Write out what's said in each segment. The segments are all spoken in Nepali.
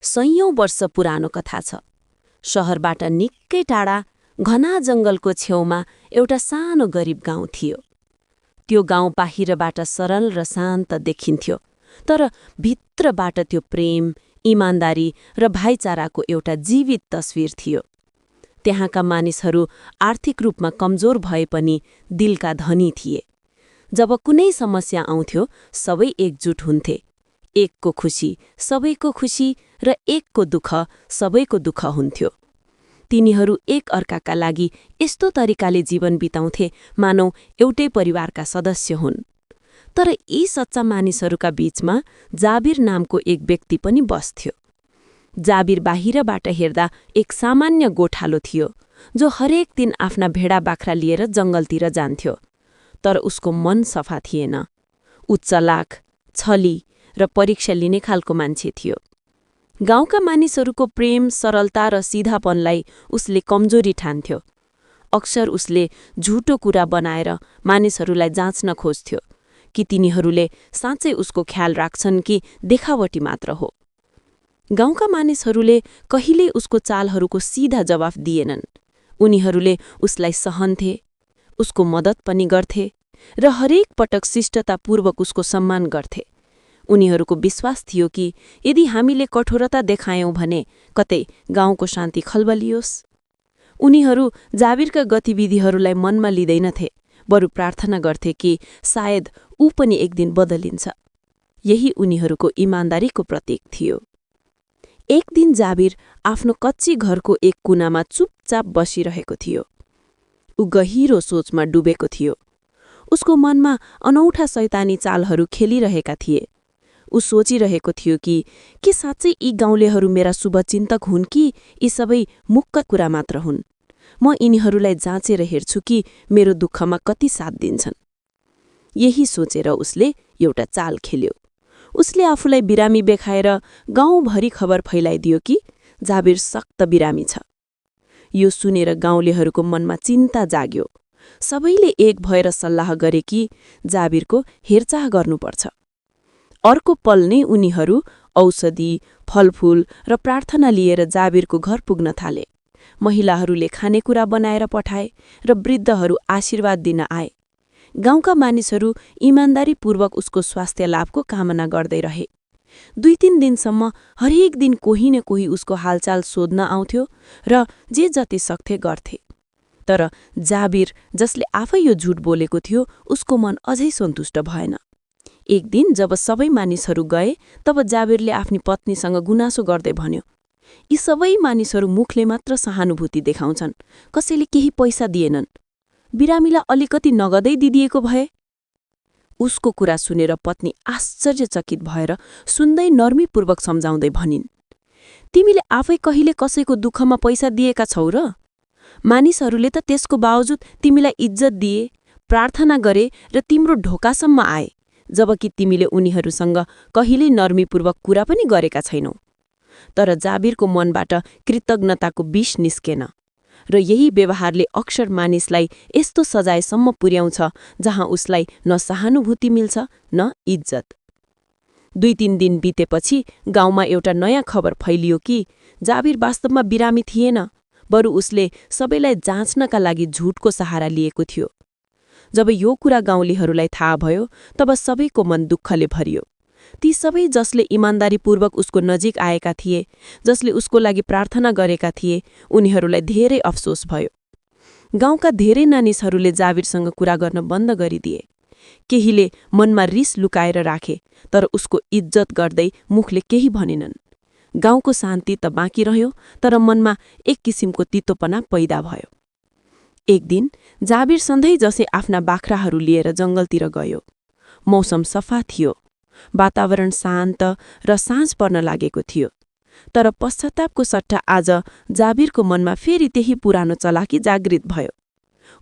सयौं वर्ष पुरानो कथा छ। शहरबाट निकै टाढा घना जंगलको छेउमा एउटा सानो गरिब गाउँ थियो। त्यो गाउँ बाहिरबाट सरल र शान्त देखिन्थ्यो, तर भित्रबाट त्यो प्रेम, इमानदारी र भाइचाराको एउटा जीवित तस्विर थियो। त्यहाँका मानिसहरू आर्थिक रूपमा कमजोर भए पनि दिलका धनी थिए। जब कुनै समस्या आउँथ्यो, सबै एकजुट हुन्थे। एकको खुसी सबैको खुसी र एकको दुःख सबैको दुःख हुन्थ्यो। तिनीहरू एक अर्काका लागि यस्तो तरिकाले जीवन बिताउँथे मानौ एउटै परिवारका सदस्य हुन्। तर यी सच्चा मानिसहरूका बीचमा जाबिर नामको एक व्यक्ति पनि बस्थ्यो। जाबिर बाहिरबाट हेर्दा एक सामान्य गोठालो थियो, जो हरेक दिन आफ्ना भेडा बाख्रा लिएर जंगलतिर जान्थ्यो। तर उसको मन सफा थिएन। ऊ चलाख, छली र परीक्षा लिने खालको मान्छे थियो। गाउँका मानिसहरूको प्रेम, सरलता र सिधापनलाई उसले कमजोरी ठान्थ्यो। अक्सर उसले झुटो कुरा बनाएर मानिसहरूलाई जाँच्न खोज्थ्यो कि तिनीहरूले साँच्चै उसको ख्याल राख्छन् कि देखावटी मात्र हो। गाउँका मानिसहरूले कहिल्यै उसको चालहरूको सीधा जवाफ दिएनन्। उनीहरूले उसलाई सहन्थे, उसको मद्दत पनि गर्थे र हरेक पटक शिष्टतापूर्वक उसको सम्मान गर्थे। उनीहरूको विश्वास थियो कि यदि हामीले कठोरता देखायौं भने कतै गाउँको शान्ति खलबलियोस्। उनीहरू जाबिरका गतिविधिहरूलाई मनमा लिँदैनथे, बरु प्रार्थना गर्थे कि सायद ऊ पनि एक दिन बदलिन्छ। यही उनीहरूको इमानदारीको प्रतीक थियो। एक दिन जाबिर आफ्नो कच्ची घरको एक कुनामा चुपचाप बसिरहेको थियो। ऊ गहिरो सोचमा डुबेको थियो। उसको मनमा अनौठा शैतानी चालहरू खेलिरहेका थिए। ऊ सोचिरहेको थियो कि साँच्चै यी गाउँलेहरू मेरा शुभचिन्तक हुन् कि यी सबै मुक्क कुरा मात्र हुन्। म यिनीहरूलाई जाँचेर हेर्छु कि मेरो दुःखमा कति साथ दिन्छन्। यही सोचेर उसले एउटा चाल खेल्यो। उसले आफूलाई बिरामी देखाएर गाउँभरि खबर फैलाइदियो कि जाबिर सक्त बिरामी छ। यो सुनेर गाउँलेहरूको मनमा चिन्ता जाग्यो। सबैले एक भएर सल्लाह गरे कि जाबिरको हेरचाह गर्नुपर्छ। अर्को पल नै उनीहरू औषधि, फलफूल र प्रार्थना लिएर जाबिरको घर पुग्न थाले। महिलाहरूले खानेकुरा बनाएर पठाए र वृद्धहरू आशीर्वाद दिन आए। गाउँका मानिसहरू इमानदारीपूर्वक उसको स्वास्थ्य लाभको कामना गर्दै रहे। 2-3 दिनसम्म हरेक दिन कोही न कोही उसको हालचाल सोध्न आउँथ्यो र जे जति सक्थे गर्थे। तर जाबिर, जसले आफै यो झुट बोलेको थियो, उसको मन अझै सन्तुष्ट भएन। एक दिन जब सबै मानिसहरू गए, तब जाबिरले आफ्नी पत्नीसँग गुनासो गर्दै भन्यो, यी सबै मानिसहरू मुखले मात्र सहानुभूति देखाउँछन्, कसैले केही पैसा दिएनन्। बिरामीलाई अलिकति नगदै दिदिएको भए। उसको कुरा सुनेर पत्नी आश्चर्यचकित भएर सुन्दै नर्मीपूर्वक सम्झाउँदै भनिन्, तिमीले आफै कहिले कसैको दुःखमा पैसा दिएका छौ र? मानिसहरूले त त्यसको बावजुद तिमीलाई इज्जत दिए, प्रार्थना गरे र तिम्रो ढोकासम्म आए, जबकि तिमीले उनीहरूसँग कहिल्यै नर्मीपूर्वक कुरा पनि गरेका छैनौ। तर जाबिरको मनबाट कृतज्ञताको विष निस्केन र यही व्यवहारले अक्सर मानिसलाई यस्तो सजायसम्म पुर्याउँछ जहाँ उसलाई न सहानुभूति मिल्छ न इज्जत। 2-3 दिन बितेपछि गाउँमा एउटा नयाँ खबर फैलियो कि जाबिर वास्तवमा बिरामी थिएन, बरु उसले सबैलाई जाँच्नका लागि झुटको सहारा लिएको थियो। जब यो कुरा गाउँलेहरूलाई थाहा भयो, तब सबैको मन दुःखले भरियो। ती सबै जसले इमानदारीपूर्वक उसको नजिक आएका थिए, जसले उसको लागि प्रार्थना गरेका थिए, उनीहरूलाई धेरै अफसोस भयो। गाउँका धेरै मानिसहरूले जाबिरसँग कुरा गर्न बन्द गरिदिए। केहीले मनमा रिस लुकाएर राखे, तर उसको इज्जत गर्दै मुखले केही भनेनन्। गाउँको शान्ति त बाँकी रह्यो, तर मनमा एक किसिमको तितोपना पैदा भयो। एक दिन जाबिर सधैँ जसै आफ्ना बाख्राहरू लिएर जंगलतिर गयो। मौसम सफा थियो, वातावरण शान्त र साँझ पर्न लागेको थियो। तर पश्चातापको सट्टा आज जाबिरको मनमा फेरि त्यही पुरानो चलाकी जागृत भयो।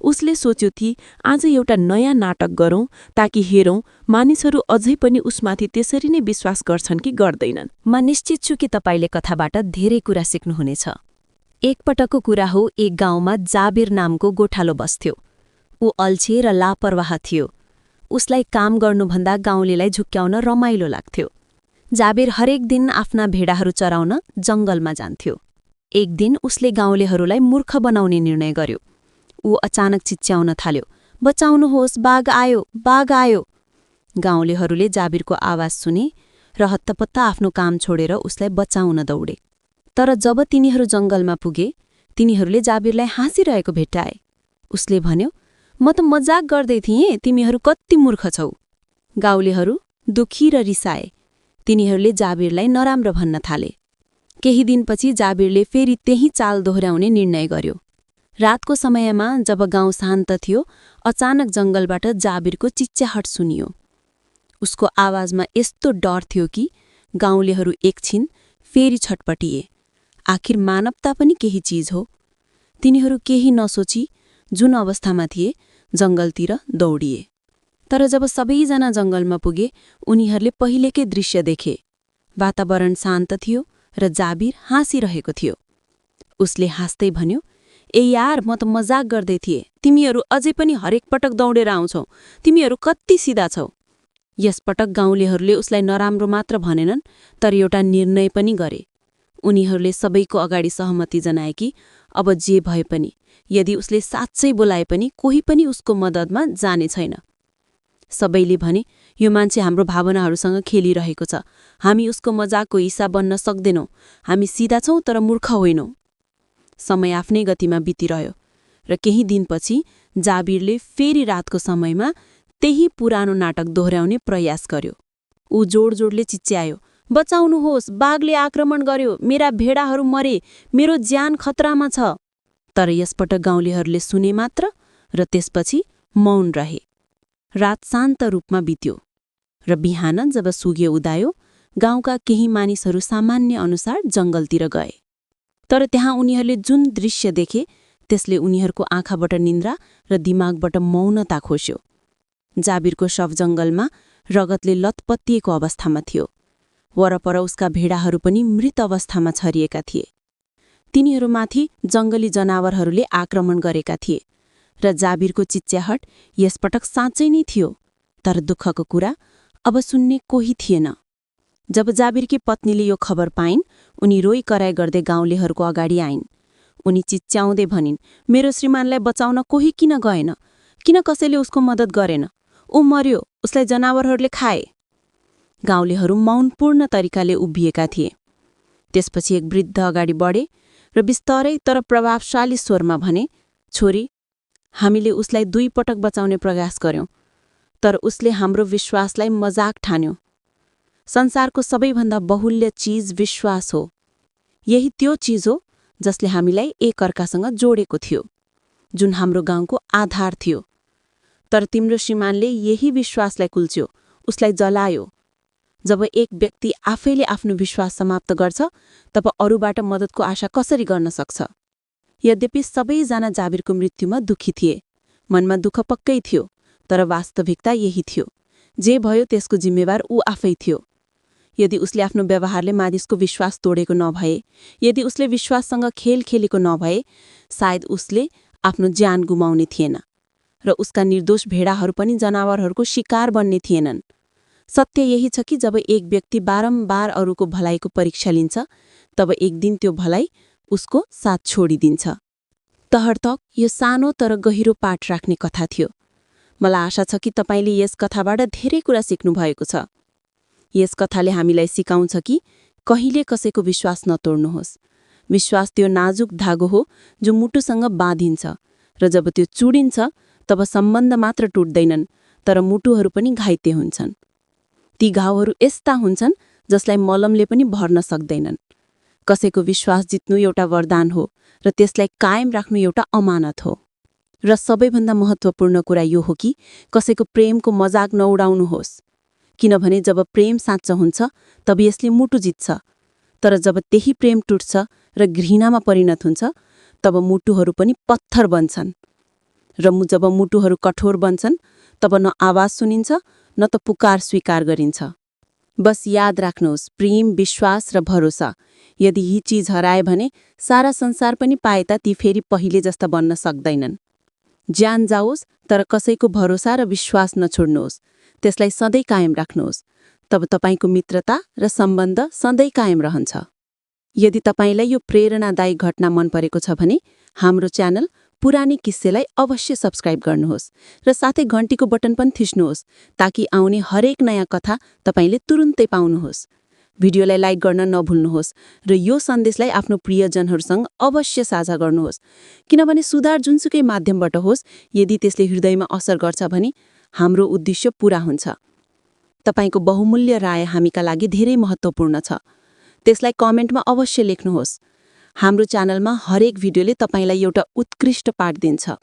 उसले सोच्यो कि आज एउटा नयाँ नाटक गरौं ताकि हेरौं मानिसहरू अझै पनि उसमाथि त्यसरी नै विश्वास गर्छन् कि गर्दैनन्। म निश्चित छु कि तपाईले कथाबाट धेरै कुरा सिक्नुहुनेछ। एकपटकको कुरा हो, एक गाउँमा जाबिर नामको गोठालो बस्थ्यो। ऊ अल्छे र लापरवाह थियो। उसलाई काम गर्नुभन्दा गाउँलेलाई झुक्क्याउन रमाइलो लाग्थ्यो। जाबीर हरेक दिन आफ्ना भेडाहरू चराउन जङ्गलमा जान्थ्यो। एक दिन उसले गाउँलेहरूलाई मूर्ख बनाउने निर्णय गर्यो। ऊ अचानक चिच्याउन थाल्यो, बचाउनुहोस्, बाघ आयो, बाघ आयो। गाउँलेहरूले जाबीरको आवाज सुने र हत्तपत्त आफ्नो काम छोडेर उसलाई बचाउन दौडे। तर जब तिनीहरू जङ्गलमा पुगे, तिनीहरूले जाबीरलाई हाँसिरहेको भेट्टाए। उसले भन्यो, म त मजाक गर्दै थिएँ, तिमीहरू कति मूर्ख छौ। गाउँलेहरू दुखी र रिसाए। तिनीहरूले जाबीरलाई नराम्रो भन्न थाले। केही दिनपछि जाबीरले फेरि त्यही चाल दोहोऱ्याउने निर्णय गर्यो। रातको समयमा जब गाउँ शान्त थियो, अचानक जङ्गलबाट जाबीरको चिच्याहट सुनियो। उसको आवाजमा यस्तो डर थियो कि गाउँलेहरू एकछिन फेरि छटपटिए। आखिर मानवता पनि केही चिज हो। तिनीहरू केही नसोची जुन अवस्थामा थिए जङ्गलतिर दौडिए। तर जब सबैजना जङ्गलमा पुगे, उनीहरूले पहिलेकै दृश्य देखे। वातावरण शान्त थियो र जाबीर हाँसिरहेको थियो। उसले हाँस्दै भन्यो, ए यार, म त मजाक गर्दै थिएँ, तिमीहरू अझै पनि हरेक पटक दौडेर आउँछौ, तिमीहरू कति सिधा छौ। यसपटक गाउँलेहरूले उसलाई नराम्रो मात्र भनेनन्, तर एउटा निर्णय पनि गरे। उनीहरूले सबैको अगाडि सहमति जनाए कि अब जे भए पनि, यदि उसले साँच्चै बोलाए पनि कोही पनि उसको मद्दतमा जाने छैन। सबैले भने, यो मान्छे हाम्रो भावनाहरूसँग खेलिरहेको छ, हामी उसको मजाकको हिस्सा बन्न सक्दैनौँ, हामी सिधा छौँ तर मूर्ख होइनौँ। समय आफ्नै गतिमा बितिरह्यो र केही दिनपछि जाबीरले फेरि रातको समयमा त्यही पुरानो नाटक दोहोऱ्याउने प्रयास गर्यो। ऊ जोड-जोडले चिच्यायो, बचाउनुहोस्, बाघले आक्रमण गर्यो, मेरा भेडाहरू मरे, मेरो ज्यान खतरामा छ। तर यसपटक गाउँलेहरूले सुने मात्र र त्यसपछि मौन रहे। रात शान्त रूपमा बित्यो र बिहान जब सूर्य उदायो, गाउँका केही मानिसहरू सामान्य अनुसार जङ्गलतिर गए। तर त्यहाँ उनीहरूले जुन दृश्य देखे, त्यसले उनीहरूको आँखाबाट निन्द्रा र दिमागबाट मौनता खोस्यो। जाबीरको शव जङ्गलमा रगतले लतपतिएको अवस्थामा थियो। वरपर उसका भेडाहरू पनि मृत अवस्थामा छरिएका थिए। तिनीहरूमाथि जङ्गली जनावरहरूले आक्रमण गरेका थिए र जाबीरको चिच्याहट यसपटक साँच्चै नै थियो। तर दुःखको कुरा, अब सुन्ने कोही थिएन। जब जाबीरकी पत्नीले यो खबर पाइन्, उनी रोई कराई गर्दै गाउँलेहरूको अगाडि आइन्। उनी चिच्याउँदै भनिन्, मेरो श्रीमानलाई बचाउन कोही किन गएन? किन कसैले उसको मद्दत गरेन? ऊ मर्यो, उसलाई जनावरहरूले खाए। गाउँलेहरू मौनपूर्ण तरिकाले उभिएका थिए। त्यसपछि एक वृद्ध अगाडि बढे र बिस्तारै तर प्रभावशाली स्वरमा भने, छोरी, हामीले उसलाई 2 पटक बचाउने प्रयास गर्यौं, तर उसले हाम्रो विश्वासलाई मजाक ठान्यो। संसारको सबैभन्दा बहुल्य चीज विश्वास हो। यही त्यो चीज हो जसले हामीलाई एकअर्कासँग जोडेको थियो, जुन हाम्रो गाउँको आधार थियो। तर तिम्रो श्रीमानले यही विश्वासलाई कुल्च्यो, उसलाई जलायो। जब एक व्यक्ति आफैले आफ्नो विश्वास समाप्त गर्छ, तब अरूबाट मद्दतको आशा कसरी गर्न सक्छ? यद्यपि सबैजना जाबीरको मृत्युमा दुखी थिए। मनमा दुःख पक्कै थियो, तर वास्तविकता यही थियो। जे भयो त्यसको जिम्मेवार ऊ आफै थियो। यदि उसले आफ्नो व्यवहारले मानिसको विश्वास तोडेको नभए, यदि उसले विश्वाससँग खेल खेलेको नभए, सायद उसले आफ्नो ज्यान गुमाउने थिएन र उसका निर्दोष भेडाहरू पनि जनावरहरूको शिकार बन्ने थिएनन्। सत्य यही छ कि जब एक व्यक्ति बारम्बार अरूको भलाइको परीक्षा लिन्छ, तब एक दिन त्यो भलाइ उसको साथ छोडिदिन्छ। तहरतक यो सानो तर गहिरो पाठ राख्ने कथा थियो। मलाई आशा छ कि तपाईले यस कथाबाट धेरै कुरा सिक्नु भएको छ। यस कथाले हामीलाई सिकाउँछ कि कहिले कसैको विश्वास नतोड्नुहोस्। विश्वास त्यो नाजुक धागो हो जो मुटुसँग बाँधिन्छ र जब त्यो चुडिन्छ तब सम्बन्ध मात्र टुट्दैनन्, तर मुटुहरू पनि घाइते हुन्छन्। ती घाउहरू यस्ता हुन्छन् जसलाई मलमले पनि भर्न सक्दैनन्। कसैको विश्वास जित्नु एउटा वरदान हो र त्यसलाई कायम राख्नु एउटा अमानत हो। र सबैभन्दा महत्त्वपूर्ण कुरा यो हो कि कसैको प्रेमको मजाक नउडाउनुहोस्, किनभने जब प्रेम साँचो हुन्छ तब यसले मुटु जित्छ। तर जब त्यही प्रेम टुट्छ र घृणामा परिणत हुन्छ, तब मुटुहरू पनि पत्थर बन्छन्। र जब मुटुहरू कठोर बन्छन्, तब न आवाज सुनिन्छ न त पुकार स्वीकार गरिन्छ। बस याद राख्नुहोस्, प्रेम, विश्वास र भरोसा, यदि यी चीज हराए भने सारा संसार पनि पाए ता ती फेरि पहिले जस्ता बन्न सक्दैनन्। ज्यान जाओस् तर कसैको भरोसा र विश्वास नछोड्नुहोस्, त्यसलाई सधैँ कायम राख्नुहोस्। तब तपाईको मित्रता र सम्बन्ध सधैँ कायम रहन्छ। यदि तपाईलाई यो प्रेरणादायी घटना मन परेको छ भने हाम्रो च्यानल पुरानी किस्सेलाई अवश्य सब्स्क्राइब गर्नुहोस् र साथै घण्टीको बटन पनि थिच्नुहोस् ताकि आउने हरेक नयाँ कथा तपाईले तुरुन्तै पाउनुहोस्। भिडियोलाई लाइक गर्न नभुल्नुहोस् र यो सन्देशलाई आफ्नो प्रियजनहरूसँग अवश्य साझा गर्नुहोस्, किनभने सुधार जुनसुकै माध्यमबाट होस्, यदि त्यसले हृदयमा असर गर्छ भने हाम्रो उद्देश्य पूरा हुन्छ। तपाईको बहुमूल्य राय हामीका लागि धेरै महत्त्वपूर्ण छ। त्यसलाई कमेन्टमा अवश्य लेख्नुहोस्। हाम्रो च्यानलमा हरेक भिडियोले तपाईलाई एउटा उत्कृष्ट पाठ दिन्छ।